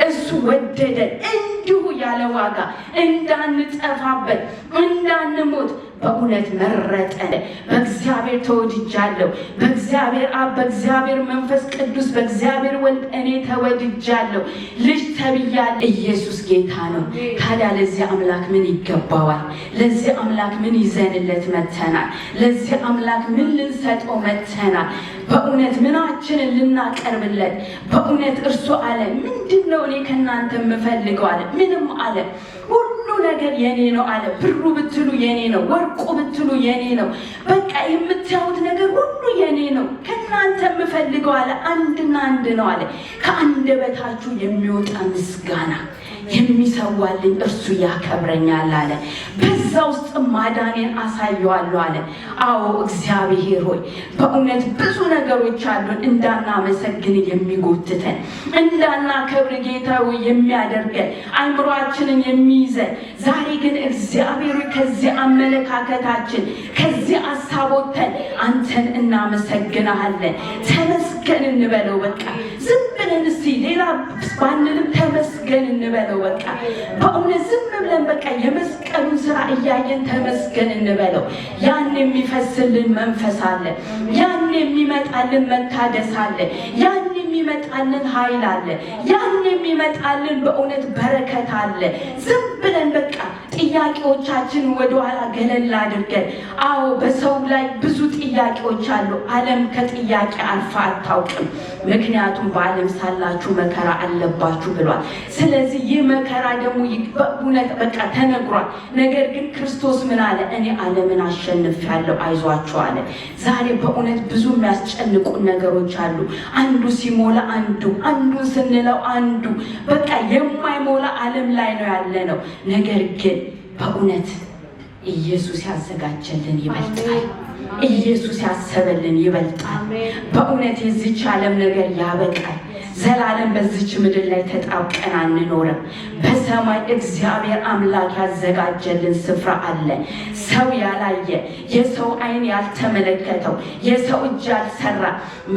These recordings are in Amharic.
እሱ ወደደን እንዲሁ ያለ ዋጋ እንዳንጠፋበት እንዳንሞት በእውነት መረጠን። በእግዚአብሔር ተወድጃለሁ። በእግዚአብሔር አብ፣ በእግዚአብሔር መንፈስ ቅዱስ፣ በእግዚአብሔር ወልድ እኔ ተወድጃለሁ፣ ልጅ ተብያለሁ። ኢየሱስ ጌታ ነው። ታዲያ ለዚህ አምላክ ምን ይገባዋል? ለዚህ አምላክ ምን ይዘንለት መተናል? ለዚህ አምላክ ምን ልንሰጠው መተናል? በእውነት ምናችንን ልናቀርብለት? በእውነት እርሱ አለ፣ ምንድን ነው እኔ ከእናንተ የምፈልገው አለ። ምንም አለ፣ ሁሉ ነገር የኔ ነው አለ። ብሩ ብትሉ የኔ ነው፣ ወርቁ ብትሉ የኔ ነው። በቃ የምታዩት ነገር ሁሉ የኔ ነው። ከእናንተ የምፈልገው አለ አንድና አንድ ነው አለ፣ ከአንደበታችሁ የሚወጣ ምስጋና የሚሰዋልኝ እርሱ ያከብረኛል አለ። በዛ ውስጥ ማዳኔን አሳየዋለሁ አለ። አዎ እግዚአብሔር ሆይ፣ በእውነት ብዙ ነገሮች አሉን እንዳናመሰግን የሚጎትተን፣ እንዳናከብር ጌታ ሆይ የሚያደርገን፣ አይምሯችንን የሚይዘን። ዛሬ ግን እግዚአብሔር ሆይ፣ ከዚህ አመለካከታችን፣ ከዚህ ሀሳብ ወጥተን አንተን እናመሰግንሃለን። ተመስገን እንበለው። በቃ ዝም ብለን እስቲ ሌላ ባንልም ተመስገን እንበለው። በቃ በእውነት ዝም ብለን በቃ የመስቀሉን ስራ እያየን ተመስገን እንበለው። ያን የሚፈስልን መንፈስ አለ። ያን የሚመጣልን መታደስ አለ። ያን የሚመጣልን ኃይል አለ። ያን የሚመጣልን በእውነት በረከት አለ። ዝም ብለን በቃ ጥያቄዎቻችንን ወደኋላ ገለል አድርገን፣ አዎ በሰው ላይ ብዙ ጥያቄዎች አሉ። ዓለም ከጥያቄ አልፋ አታውቅም። ምክንያቱም በዓለም ሳላችሁ መከራ አለባችሁ ብሏል። ስለዚህ ይህ መከራ ደግሞ በእውነት በቃ ተነግሯል። ነገር ግን ክርስቶስ ምን አለ? እኔ ዓለምን አሸንፌያለሁ፣ አይዟችሁ አለ። ዛሬ በእውነት ብዙ የሚያስጨንቁን ነገሮች አሉ። አንዱ ሲሞላ አንዱ፣ አንዱን ስንለው አንዱ፣ በቃ የማይሞላ ዓለም ላይ ነው ያለነው። ነገር ግን በእውነት ኢየሱስ ያዘጋጀልን ይበልጣል። ኢየሱስ ያሰበልን ይበልጣል። በእውነት የዚች ዓለም ነገር ያበቃል። ዘላለም በዚች ምድር ላይ ተጣብቀን አንኖርም። በሰማይ እግዚአብሔር አምላክ ያዘጋጀልን ስፍራ አለ። ሰው ያላየ፣ የሰው ዓይን ያልተመለከተው፣ የሰው እጅ ያልሰራ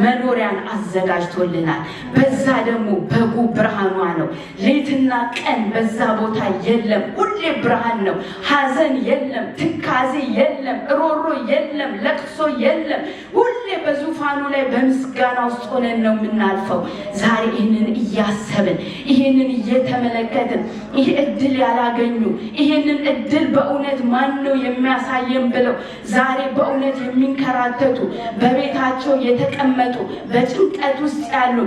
መኖሪያን አዘጋጅቶልናል። በዛ ደግሞ በጉ ብርሃኗ ነው። ሌትና ቀን በዛ ቦታ የለም፣ ሁሌ ብርሃን ነው። ሐዘን የለም፣ ትካዜ የለም፣ ሮሮ የለም፣ ለቅሶ የለም። ሁሌ በዙፋኑ ላይ በምስጋና ውስጥ ሆነን ነው የምናልፈው። ዛሬ ይህንን እያሰብን፣ ይህንን እየተመለከትን፣ ይህ እድል ያላገኙ፣ ይህንን እድል በእውነት ማን ነው የሚያሳየን ብለው ዛሬ በእውነት የሚንከራተቱ፣ በቤታቸው የተቀመጡ፣ በጭንቀት ውስጥ ያሉ፣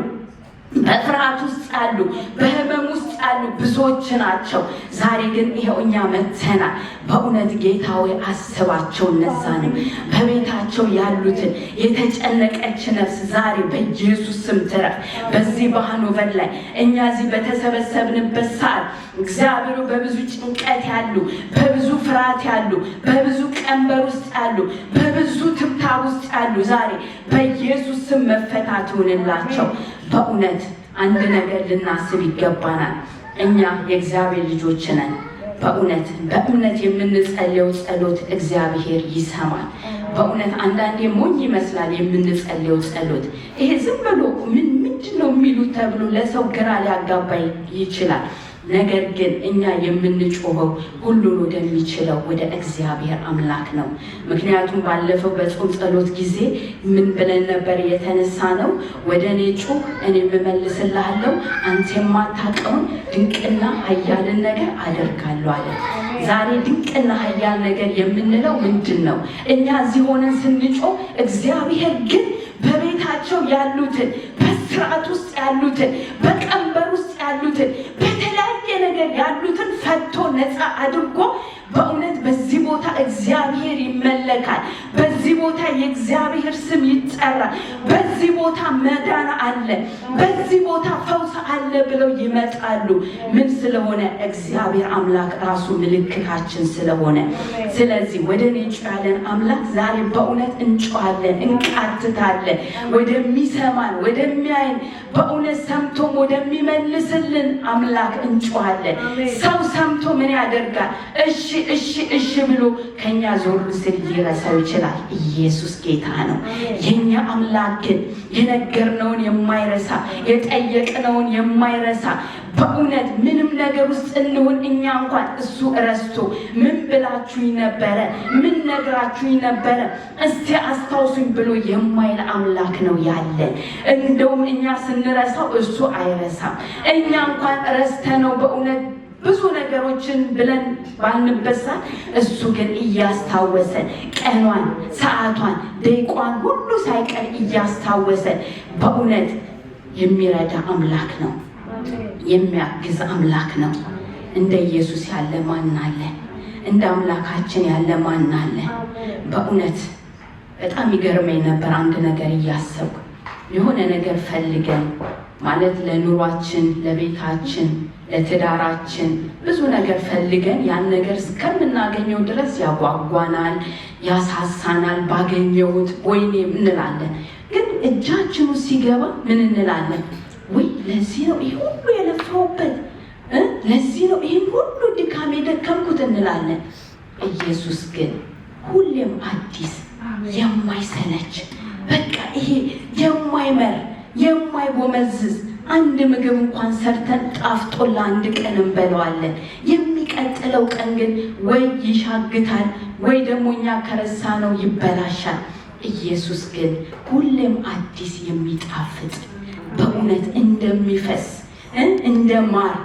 በፍርሃት ውስጥ ያሉ፣ በህመም ውስጥ ያሉ ብዙዎች ናቸው። ዛሬ ግን ይኸው እኛ መተናል። በእውነት ጌታ ሆይ፣ አስባቸው እነዛንም በቤታቸው ያሉትን። የተጨነቀች ነፍስ ዛሬ በኢየሱስ ስም ትረፍ። በዚህ በሃኖቨር ላይ እኛ እዚህ በተሰበሰብንበት ሰዓት እግዚአብሔር፣ በብዙ ጭንቀት ያሉ፣ በብዙ ፍርሃት ያሉ፣ በብዙ ቀንበር ውስጥ ያሉ፣ በብዙ ትብታብ ውስጥ ያሉ ዛሬ በኢየሱስ ስም መፈታት ይሁንላቸው። በእውነት አንድ ነገር ልናስብ ይገባናል። እኛ የእግዚአብሔር ልጆች ነን። በእውነት በእምነት የምንጸልየው ጸሎት እግዚአብሔር ይሰማል። በእውነት አንዳንዴ ሞኝ ይመስላል የምንጸልየው ጸሎት። ይሄ ዝም ብሎ ምን ምንድን ነው የሚሉት ተብሎ ለሰው ግራ ሊያጋባ ይችላል። ነገር ግን እኛ የምንጮኸው ሁሉን ወደሚችለው ወደ እግዚአብሔር አምላክ ነው። ምክንያቱም ባለፈው በጾም ጸሎት ጊዜ ምን ብለን ነበር የተነሳነው? ወደ እኔ ጩህ፣ እኔ እመልስልሃለሁ፣ አንተ የማታውቀውን ድንቅና ኃያልን ነገር አደርጋለሁ አለ። ዛሬ ድንቅና ኃያል ነገር የምንለው ምንድን ነው? እኛ እዚህ ሆነን ስንጮህ እግዚአብሔር ግን በቤታቸው ያሉትን፣ በስርዓት ውስጥ ያሉትን፣ በቀንበር ውስጥ ያሉትን፣ በተለያየ ነገር ያሉትን ፈቶ ነፃ አድርጎ በእውነት በዚህ ቦታ እግዚአብሔር ይመለካል። በዚህ ቦታ የእግዚአብሔር ስም ይጠራል። በዚህ ቦታ መዳን አለ፣ በዚህ ቦታ ፈውስ አለ ብለው ይመጣሉ። ምን ስለሆነ? እግዚአብሔር አምላክ ራሱ ምልክታችን ስለሆነ። ስለዚህ ወደ እኔ ጩኹ ያለን አምላክ ዛሬ በእውነት እንጮኻለን፣ እንቃትታለን። ወደሚሰማን፣ ወደሚያይን፣ በእውነት ሰምቶም ወደሚመልስልን አምላክ እንጮኻለን። ሰው ሰምቶ ምን ያደርጋል? እሺ እሺ እሺ ብሎ ከኛ ዞር ስል ሊረሳው ይችላል። ኢየሱስ ጌታ ነው። የኛ አምላክ ግን የነገርነውን የማይረሳ፣ የጠየቅነውን የማይረሳ፣ በእውነት ምንም ነገር ውስጥ እንሁን እኛ እንኳን እሱ ረስቶ ምን ብላችሁኝ ነበረ፣ ምን ነግራችሁኝ ነበረ፣ እስቲ አስታውሱኝ ብሎ የማይል አምላክ ነው ያለን። እንደውም እኛ ስንረሳው እሱ አይረሳም። እኛ እንኳን ረስተነው በእውነት ብዙ ነገሮችን ብለን ባልንበት ሰዓት እሱ ግን እያስታወሰን ቀኗን፣ ሰዓቷን፣ ደቂቋን ሁሉ ሳይቀር እያስታወሰን በእውነት የሚረዳ አምላክ ነው። የሚያግዝ አምላክ ነው። እንደ ኢየሱስ ያለ ማን አለ? እንደ አምላካችን ያለ ማን አለ? በእውነት በጣም ይገርመኝ ነበር አንድ ነገር እያሰብኩ። የሆነ ነገር ፈልገን ማለት ለኑሯችን፣ ለቤታችን፣ ለትዳራችን ብዙ ነገር ፈልገን ያን ነገር እስከምናገኘው ድረስ ያጓጓናል፣ ያሳሳናል። ባገኘሁት ወይኔ እንላለን። ግን እጃችን ውስጥ ሲገባ ምን እንላለን? ወይ ለዚህ ነው ይህ ሁሉ የለፋሁበት፣ ለዚህ ነው ይህን ሁሉ ድካም የደከምኩት እንላለን። ኢየሱስ ግን ሁሌም አዲስ፣ የማይሰለች፣ በቃ ይሄ የማይመር፣ የማይጎመዝዝ። አንድ ምግብ እንኳን ሰርተን ጣፍጦን ለአንድ ቀን እንበለዋለን። የሚቀጥለው ቀን ግን ወይ ይሻግታል ወይ ደግሞ እኛ ከረሳነው ይበላሻል። ኢየሱስ ግን ሁሌም አዲስ፣ የሚጣፍጥ፣ በእውነት እንደሚፈስ እንደ ማር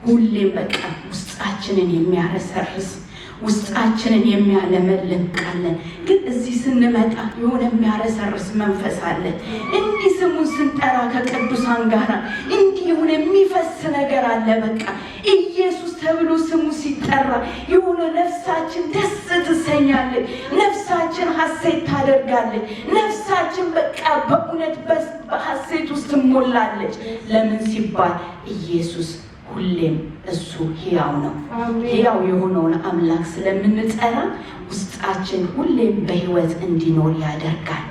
ሁሌም በቃ ውስጣችንን የሚያረሰርስ፣ ውስጣችንን የሚያለመልም ቃለን። ግን እዚህ ስንመጣ የሆነ የሚያረሰርስ መንፈስ አለ። እንዲህ ስሙን ስንጠራ ከቅዱሳን ጋር እንዲህ የሆነ የሚፈስ ነገር አለ። በቃ ኢየሱስ ተብሎ ስሙ ሲጠራ የሆነ ነፍሳችን ደስ ትሰኛለች። ነፍሳችን ሐሴት ታደርጋለች። ነፍሳችን በቃ በእውነት በሐሴት ውስጥ ትሞላለች። ለምን ሲባል ኢየሱስ ሁሌም እሱ ሕያው ነው። ሕያው የሆነውን አምላክ ስለምንጠራ ውስጣችን ሁሌም በሕይወት እንዲኖር ያደርጋል።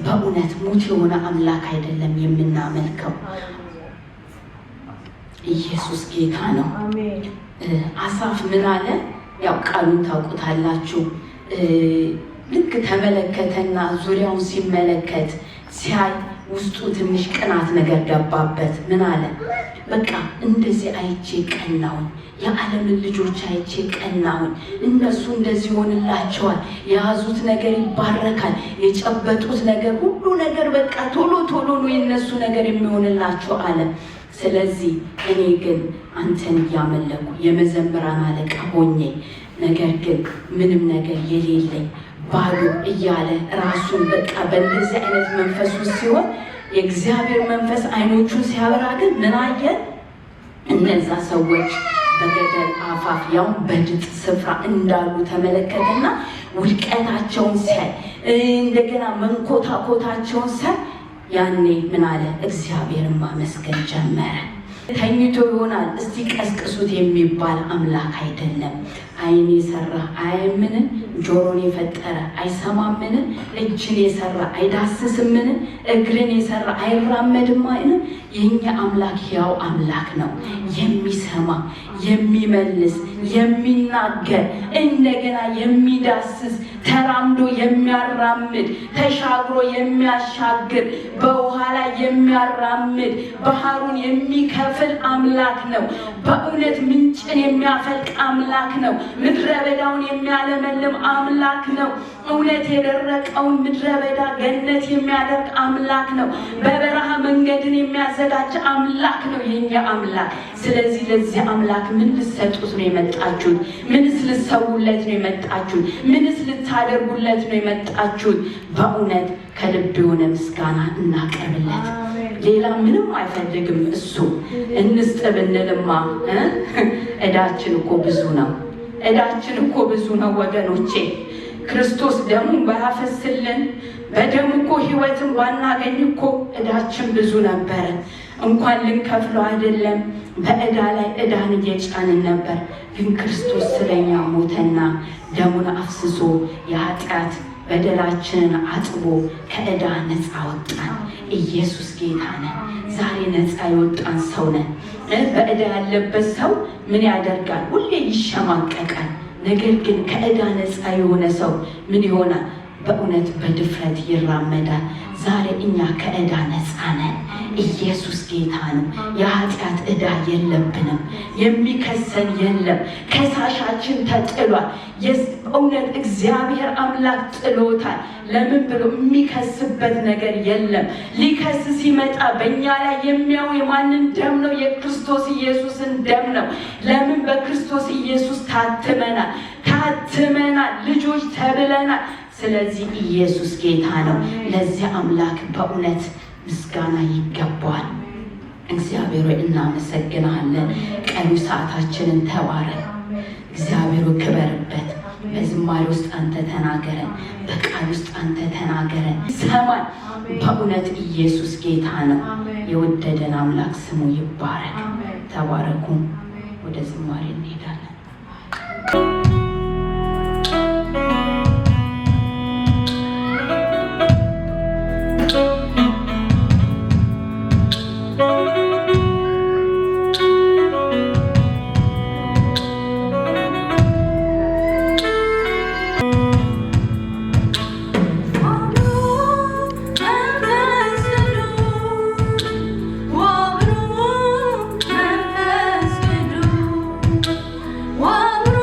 በእውነት ሙት የሆነ አምላክ አይደለም የምናመልከው። ኢየሱስ ጌታ ነው። አሳፍ ምን አለ? ያው ቃሉን ታውቁታላችሁ። ልክ ተመለከተና ዙሪያውን ሲመለከት ሲያይ ውስጡ ትንሽ ቅናት ነገር ገባበት። ምን አለ? በቃ እንደዚህ አይቼ ቀናሁኝ፣ የዓለምን ልጆች አይቼ ቀናሁኝ። እነሱ እንደዚህ ይሆንላቸዋል፣ የያዙት ነገር ይባረካል፣ የጨበጡት ነገር ሁሉ ነገር በቃ ቶሎ ቶሎ ነው የእነሱ ነገር የሚሆንላቸው አለ። ስለዚህ እኔ ግን አንተን እያመለኩ የመዘምራን አለቃ ሆኜ ነገር ግን ምንም ነገር የሌለኝ ባዶ እያለ ራሱን በቃ በእንደዚህ አይነት መንፈሱ ሲሆን የእግዚአብሔር መንፈስ አይኖቹን ሲያበራ ግን ምን አየ? እነዛ ሰዎች በገደል አፋፍ ያውም በድጥ ስፍራ እንዳሉ ተመለከተና ውድቀታቸውን ሲያይ፣ እንደገና መንኮታኮታቸውን ሲያይ ያኔ ምን አለ? እግዚአብሔርን ማመስገን ጀመረ። ተኝቶ ይሆናል፣ እስቲ ቀስቅሱት የሚባል አምላክ አይደለም። ዓይን የሰራ አያይምን? ጆሮን የፈጠረ አይሰማምን? እጅን የሰራ አይዳስስምን? እግርን የሰራ አይራመድምን? የእኛ አምላክ ሕያው አምላክ ነው። የሚሰማ፣ የሚመልስ፣ የሚናገር፣ እንደገና የሚዳስስ፣ ተራምዶ የሚያራምድ፣ ተሻግሮ የሚያሻግር፣ በውሃ ላይ የሚያራምድ፣ ባህሩን የሚከፍል አምላክ ነው። በእውነት ምንጭን የሚያፈልቅ አምላክ ነው። ምድረ በዳውን የሚያለመልም አምላክ ነው። እውነት የደረቀውን ምድረ በዳ ገነት የሚያደርግ አምላክ ነው። በበረሃ መንገድን የሚያዘጋጅ አምላክ ነው የኛ አምላክ። ስለዚህ ለዚህ አምላክ ምን ልትሰጡት ነው የመጣችሁት? ምንስ ልትሰውለት ነው የመጣችሁት? ምንስ ልታደርጉለት ነው የመጣችሁት? በእውነት ከልብ የሆነ ምስጋና እናቀርብለት። ሌላ ምንም አይፈልግም እሱ። እንስጥ ብንልማ እዳችን እኮ ብዙ ነው። እዳችን እኮ ብዙ ነው ወገኖቼ። ክርስቶስ ደሙን ባያፈስልን፣ በደሙ እኮ ሕይወትን ባናገኝ እኮ እዳችን ብዙ ነበረ። እንኳን ልንከፍለው አይደለም በእዳ ላይ እዳን እየጫንን ነበር። ግን ክርስቶስ ስለኛ ሞተና ደሙን አፍስሶ የኃጢአት በደላችንን አጥቦ ከዕዳ ነፃ ወጣን። ኢየሱስ ጌታ ነን። ዛሬ ነፃ የወጣን ሰው ነን። በዕዳ ያለበት ሰው ምን ያደርጋል? ሁሌ ይሸማቀቃል። ነገር ግን ከዕዳ ነፃ የሆነ ሰው ምን ይሆናል? በእውነት በድፍረት ይራመዳል። ዛሬ እኛ ከዕዳ ነፃ ነን። ኢየሱስ ጌታ ነው። የኃጢአት ዕዳ የለብንም። የሚከሰን የለም። ከሳሻችን ተጥሏል። እውነት እግዚአብሔር አምላክ ጥሎታል። ለምን ብሎ የሚከስበት ነገር የለም። ሊከስ ሲመጣ በእኛ ላይ የሚያው የማንን ደም ነው? የክርስቶስ ኢየሱስን ደም ነው። ለምን? በክርስቶስ ኢየሱስ ታትመናል፣ ታትመናል፣ ልጆች ተብለናል። ስለዚህ ኢየሱስ ጌታ ነው። ለዚህ አምላክ በእውነት ምስጋና ይገባዋል። እግዚአብሔር ሆይ እናመሰግናለን። ቀኑ ሰዓታችንን ተባረክ። እግዚአብሔር ሆይ ክበርበት። በዝማሬ ውስጥ አንተ ተናገረን፣ በቃል ውስጥ አንተ ተናገረን። ሰማን። በእውነት ኢየሱስ ጌታ ነው። የወደደን አምላክ ስሙ ይባረክ። ተባረኩ። ወደ ዝማሬ እንሄዳለን። መንፈስ ቅዱስ ወአብሩ መንፈስ ቅዱስ ወአብሩ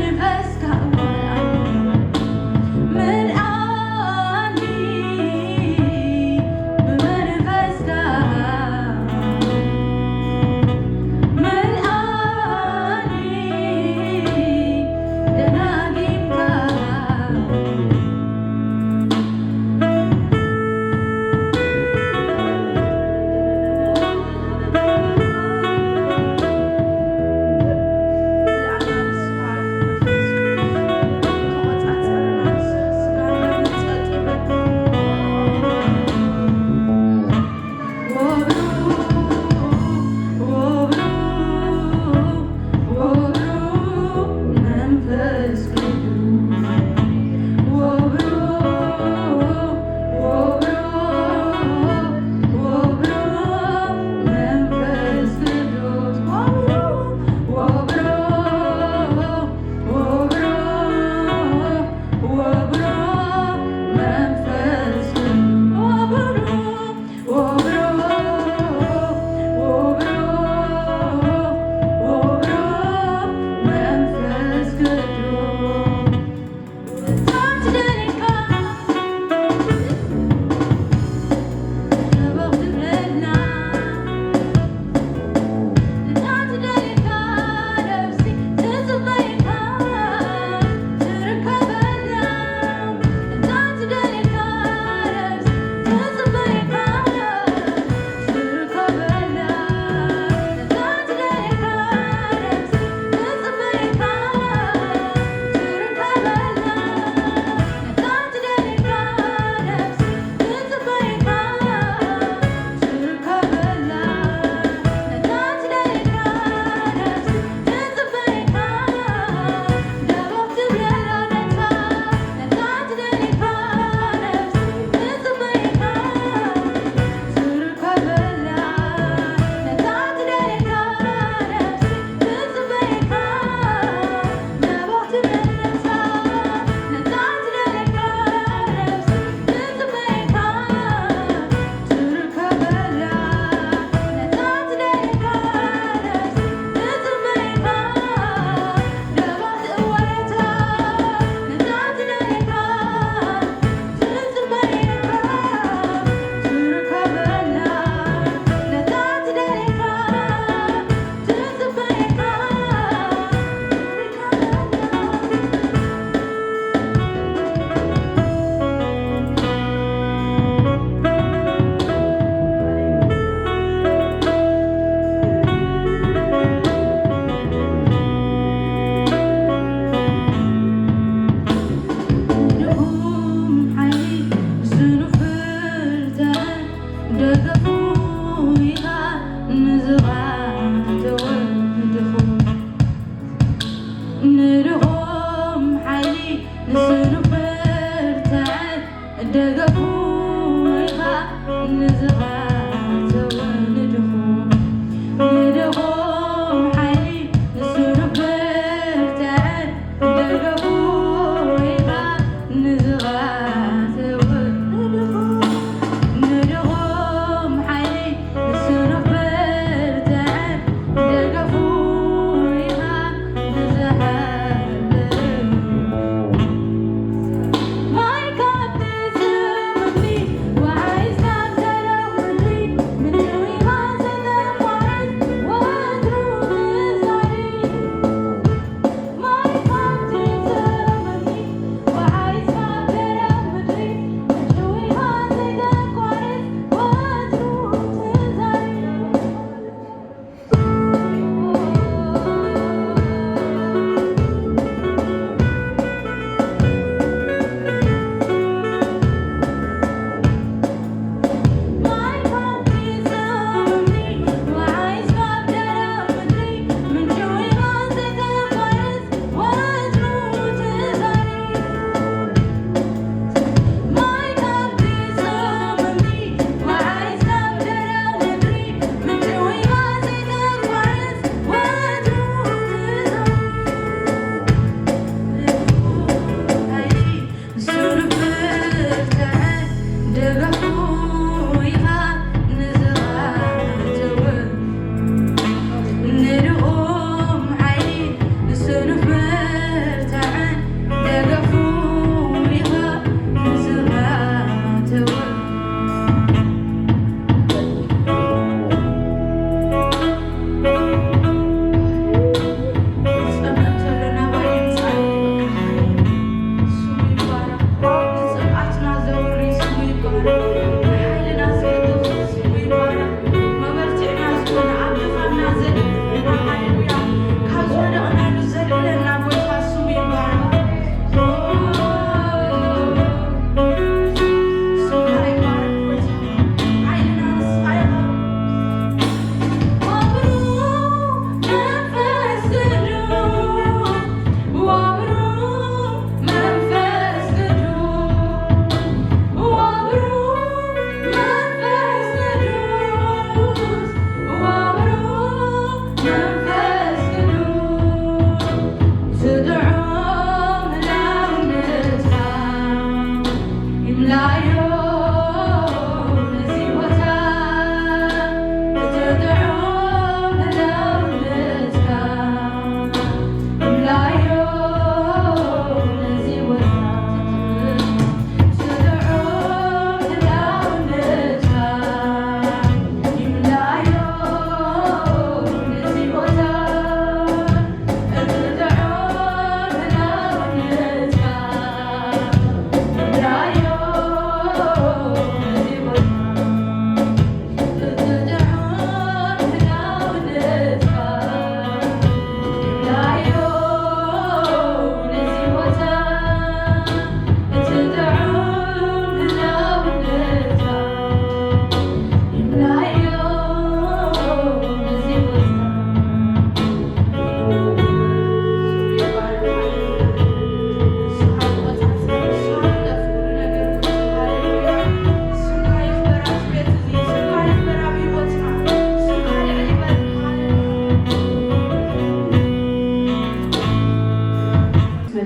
ብመንፈስካ ምልኣኒ ብመንፈስካ ምልኣኒ ደጋጊምካ። ምልኣና ንስኻ መንፈስ ቅዱስ።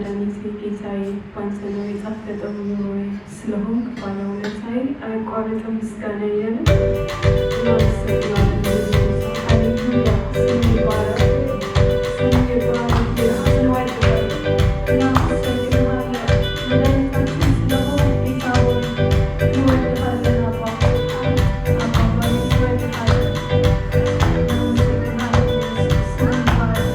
መድኃኒቴ ጌታዬ፣ ባንተ ነው የጣፈጠው ኑሮዬ፣ ስለሆንክ ባለውለታዬ አይቋረጥም ምስጋናዬ እያልን እናመሰግናለን። ሃሌሉያ፣ ስምህ ይባረክ፣ ስምህ ይባረክ። ጌታ እንወድሃለን፣ እናመሰግንሃለን። መድኃኒታችን ስለሆንክ ጌታ ሆይ እንወድሃለን። አባ አባባ እንወድሃለን፣ እናመሰግንሃለን። ኢየሱስ ስምህ ይባረክ።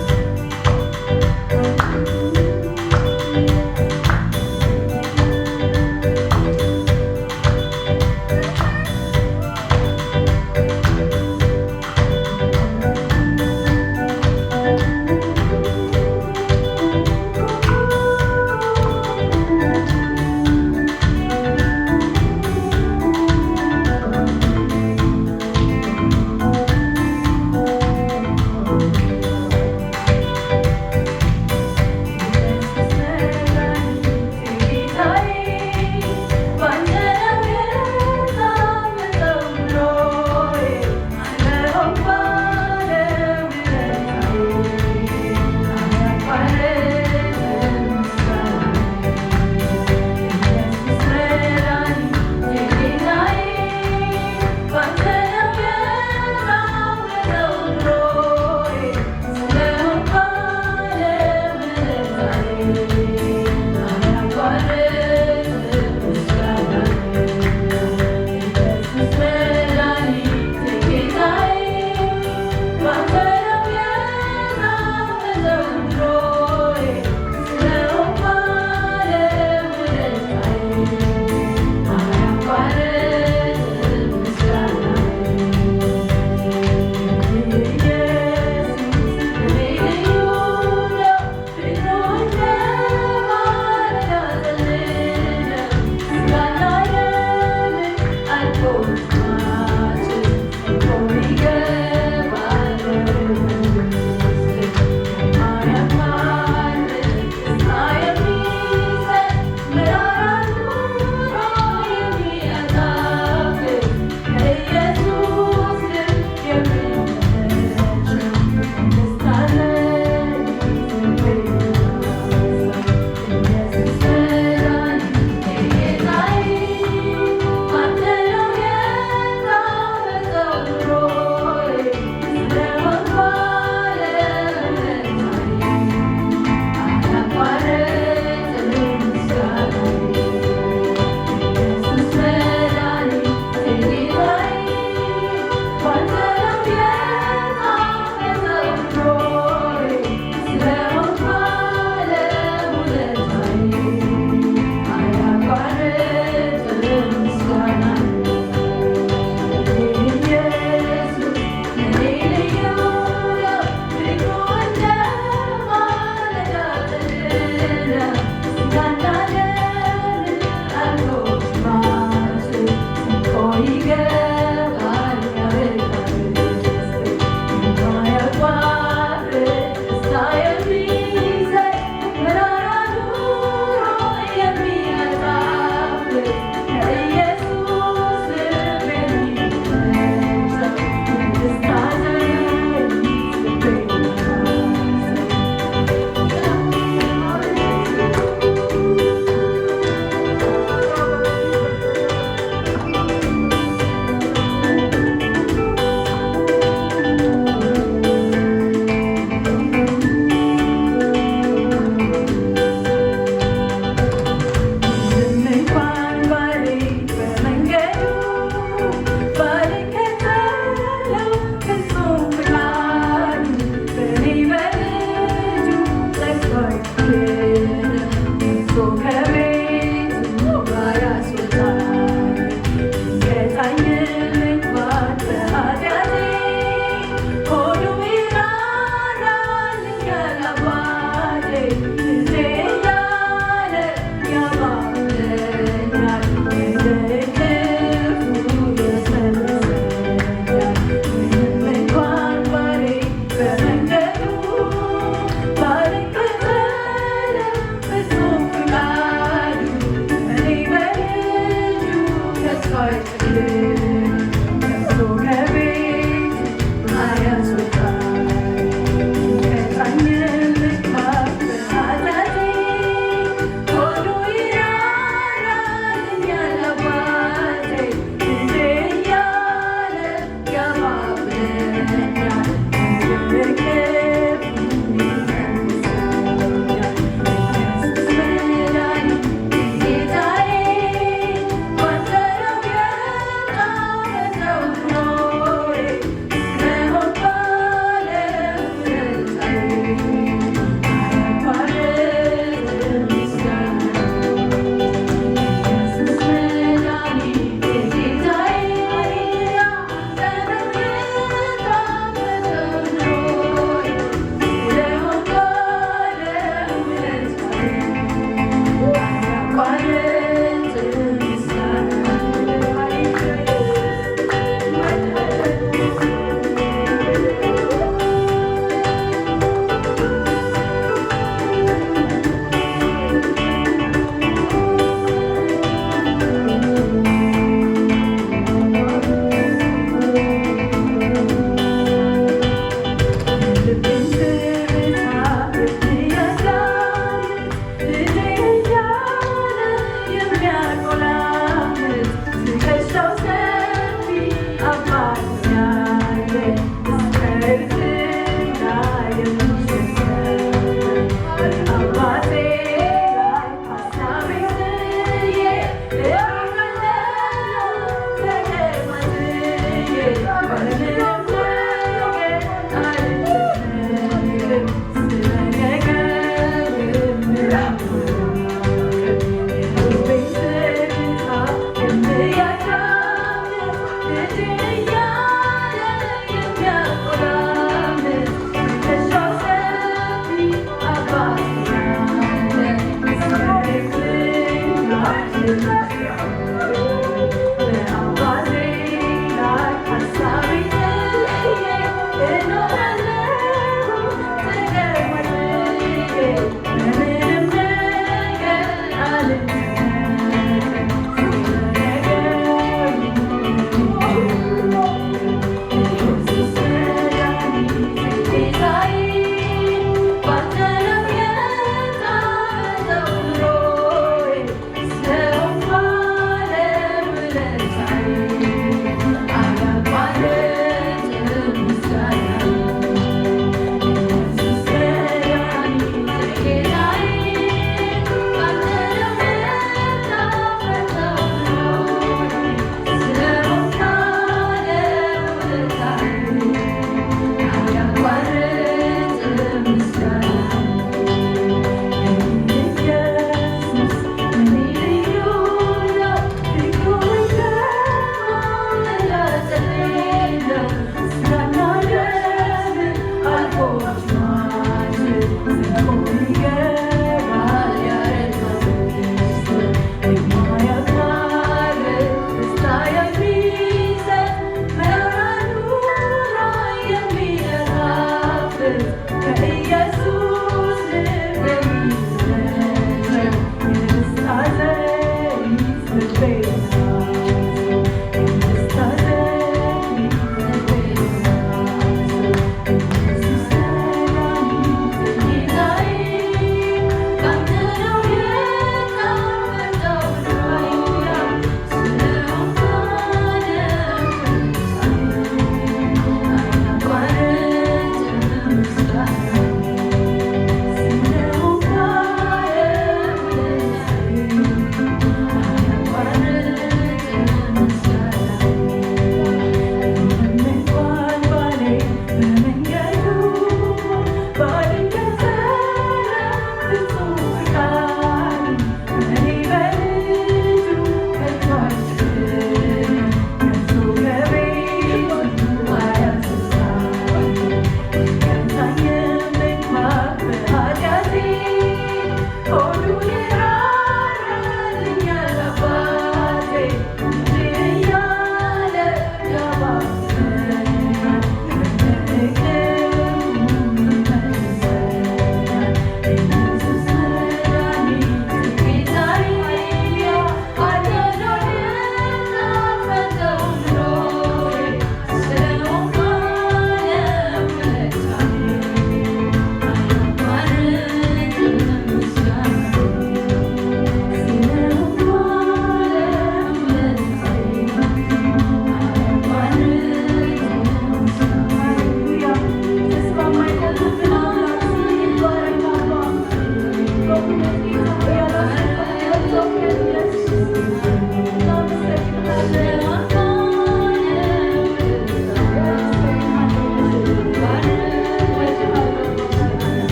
ባልከተለው ፍጹም ፍቃድ።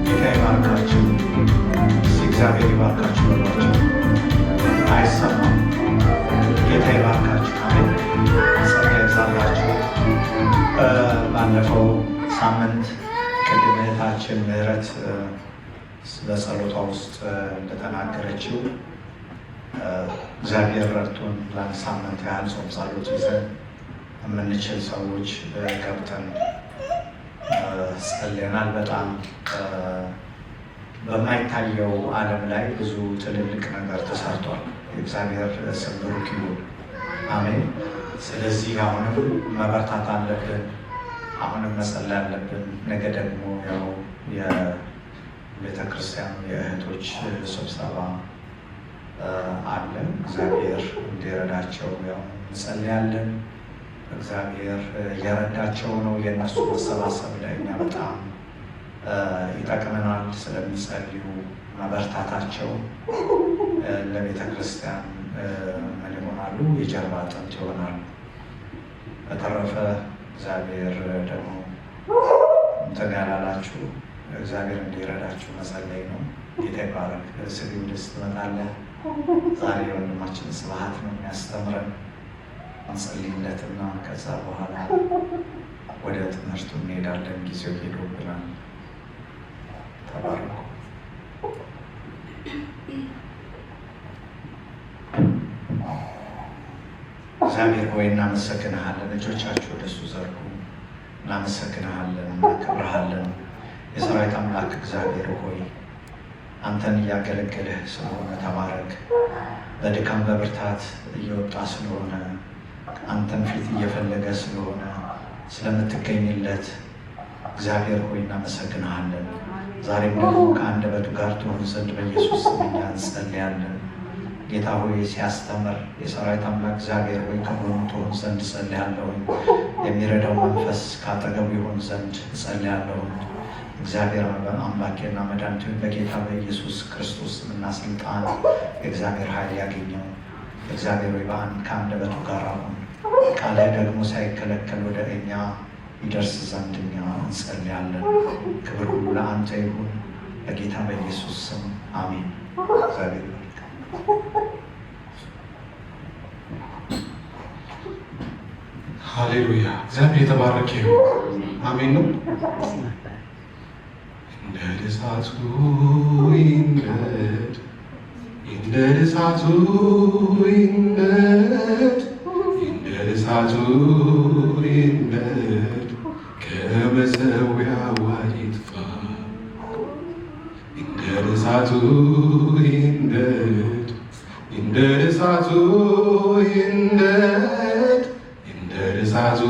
ጌታ ይባርካችሁ። እስኪ እግዚአብሔር ይባርካችሁ በሏቸው። አይሰማም። ጌታ ይባርካችሁ። አሜን። ጸጋ ይብዛላችሁ። ባለፈው ሳምንት ቅድም እህታችን ምህረት በጸሎቷ ውስጥ እንደተናገረችው እግዚአብሔር ረድቶን ለአንድ ሳምንት ያህል ጾም ጸሎት ይዘን የምንችል ሰዎች ገብተን ጸልየናል። በጣም በማይታየው ዓለም ላይ ብዙ ትልልቅ ነገር ተሰርቷል። የእግዚአብሔር ስም ብሩክ ይሁን። አሜን። ስለዚህ አሁንም መበርታት አለብን። አሁንም መጸለይ አለብን። ነገ ደግሞ ያው የቤተ ክርስቲያኑ የእህቶች ስብሰባ አለ። እግዚአብሔር እንዲረዳቸው ያው እንጸልያለን። እግዚአብሔር እየረዳቸው ነው። የእነሱ መሰባሰብ ለእኛ በጣም ይጠቅመናል። ስለሚጸልዩ መበርታታቸው ለቤተ ክርስቲያን ምን ይሆናሉ? የጀርባ አጥንት ይሆናሉ። በተረፈ እግዚአብሔር ደግሞ እንትን ያላላችሁ እግዚአብሔር እንዲረዳችሁ መጸለይ ነው። ጌታ ይባረክ። ስቢ ደስ ትመጣለህ። ዛሬ ወንድማችን ስብሐት ነው የሚያስተምረን። እንጸልይለትና ከዛ በኋላ ወደ ትምህርቱ እንሄዳለን። ጊዜው ሄዶብናል። ተባረኩ። እግዚአብሔር ሆይ እናመሰግንሃለን። እጆቻችሁ ወደ እሱ ዘርጉ። እናመሰግንሃለን፣ እናከብርሃለን። የሰራዊት አምላክ እግዚአብሔር ሆይ አንተን እያገለገልህ ስለሆነ ተባረክ። በድካም በብርታት እየወጣ ስለሆነ፣ አንተን ፊት እየፈለገ ስለሆነ፣ ስለምትገኝለት እግዚአብሔር ሆይ እናመሰግንሃለን። ዛሬም ደግሞ ከአንደበቱ ጋር ትሆን ዘንድ በኢየሱስ ስም እኛ እንጸልያለን። ጌታ ሆይ ሲያስተምር የሰራዊት አምላክ እግዚአብሔር ሆይ ከጎኑ ትሆን ዘንድ እጸልያለሁኝ። የሚረዳው መንፈስ ከአጠገቡ ይሆን ዘንድ እጸልያለሁኝ። እግዚአብሔር አምላኬና መድኃኒቴ ሆይ በጌታ በኢየሱስ ክርስቶስ ስምና ስልጣን የእግዚአብሔር ኃይል ያገኘው። እግዚአብሔር ሆይ ከአንደበቱ ጋር አሁን ቃልህ ደግሞ ሳይከለከል ወደ እኛ ይደርስ ዘንድ እኛ እንጸልያለን። ክብር ሁሉ ለአንተ ይሁን፣ በጌታ በኢየሱስ ስም አሜን። እግዚአብሔር ይባርክ። ሃሌሉያ! እግዚአብሔር የተባረከ ይሁን። አሜን ነው። እንደ እሳቱ ይንደድ፣ እንደ እሳቱ ይንደድ፣ እንደ እሳቱ ይንደድ፣ ከመሠዊያው አይጥፋ። እንደ እሳቱ ይንደድ፣ እንደ እሳቱ ይንደድ፣ እንደ እሳቱ